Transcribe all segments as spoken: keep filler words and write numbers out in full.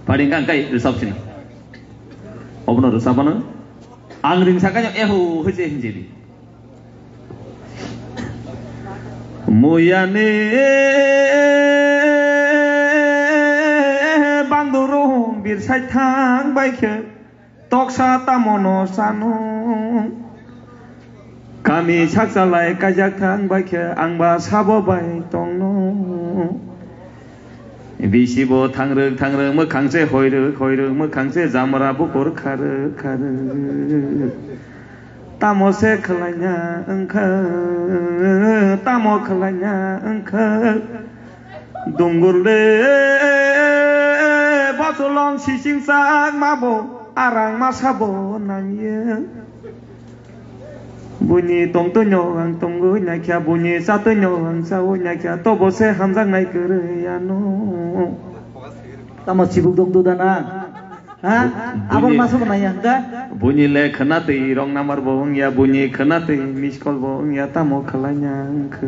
Pari hwnkha hwnkhe rwchap sina. Obono rwchapano ang ring sakha eho hoi se hinjili. Muyani bangdurung birsai thang bai khe toksa tamo no sano. Kami sakchalai kaijak thang bai khe ang ba sabo bai tongno. Bisi bo thangrwk thangrwk mwkhang se hoirwk hoirwk mwkhang se jamra bukur kharwk kharwk. Tamo se khwlaina wngkha, tamo khwlaina wngkha. Dungur le botolong sising sak ma bo arang masa bo nangya. Buini tongtwino ang tongwi naikha, buini chatwino ang chawi naikha, tobo se hamjaknai kwrwi ano. Tamo chibuk dok duda na? Ha? Abor buini masa bo naiya da? Buini le khwna twi wrong number bo wngya, buini khwna twi miss call bo wngya, tamo khwlaina wngkhe?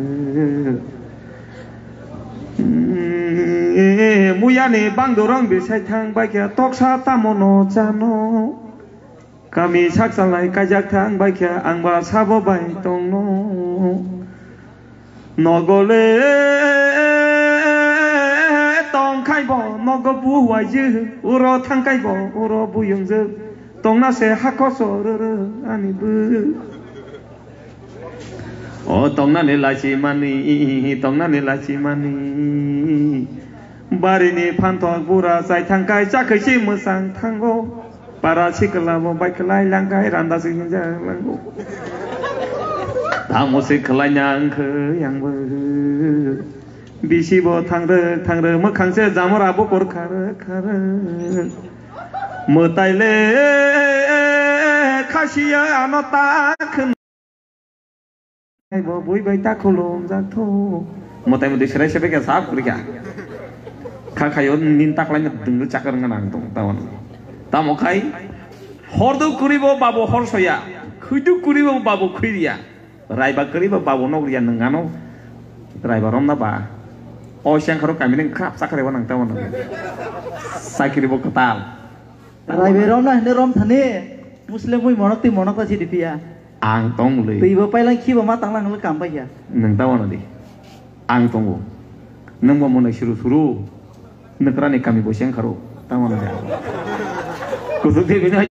Mm, muyani bangdurong bisai thang baikha toksa tamo no chano. Kami sakchalai kaijak thang baikha ang ba sabo bai tongno. Nogo le tong khai bo nogo buwaijwk, uro thang khai bo uro buyungjwk. Tongna se hakho chororo ani bwk. O tongnani lachimani, tongnani lachimani. Barini phanthok bura chai thangkai chakhwisi mwchang thango. Para sikla bo baikwlai langkai randa singjak lango. Tamo se khwlaina wngkhe yangbo. Bisi bo thangrwk thangrwk mwkhang se jamora bukur kharwk kharwk. Mwtai le khasiya ano ta khwna. Bo bui bai ta khulumjak thu. Mwtai mwtai serai sebai khe sap kwrwi kha. Kha khaio nin taklaina dungno chakar wngna nang tong tamo. Tamo khai hordo kwrwi bo babo hor soya, khwidu kwrwi bo babo khwi riya. Raiba kwrwi bo babo nok riya nwng ano. Raiba romna ba. O sengkharo kamini khap chakar eba nang tamo. Sakiri bo kwtal. Raibai romna hwnwi rom thani, Muslim mui monok twi monok ta sidi phiya. Ang tong muli. Twi bo pailai khiba ma tanglang hwnwi kam paikha. Nwng ta wano di. Ang tongo. Nwng bo monai suru suru. Nwkrani kami bo seng kharo. Ta wano di. Kusuk de bini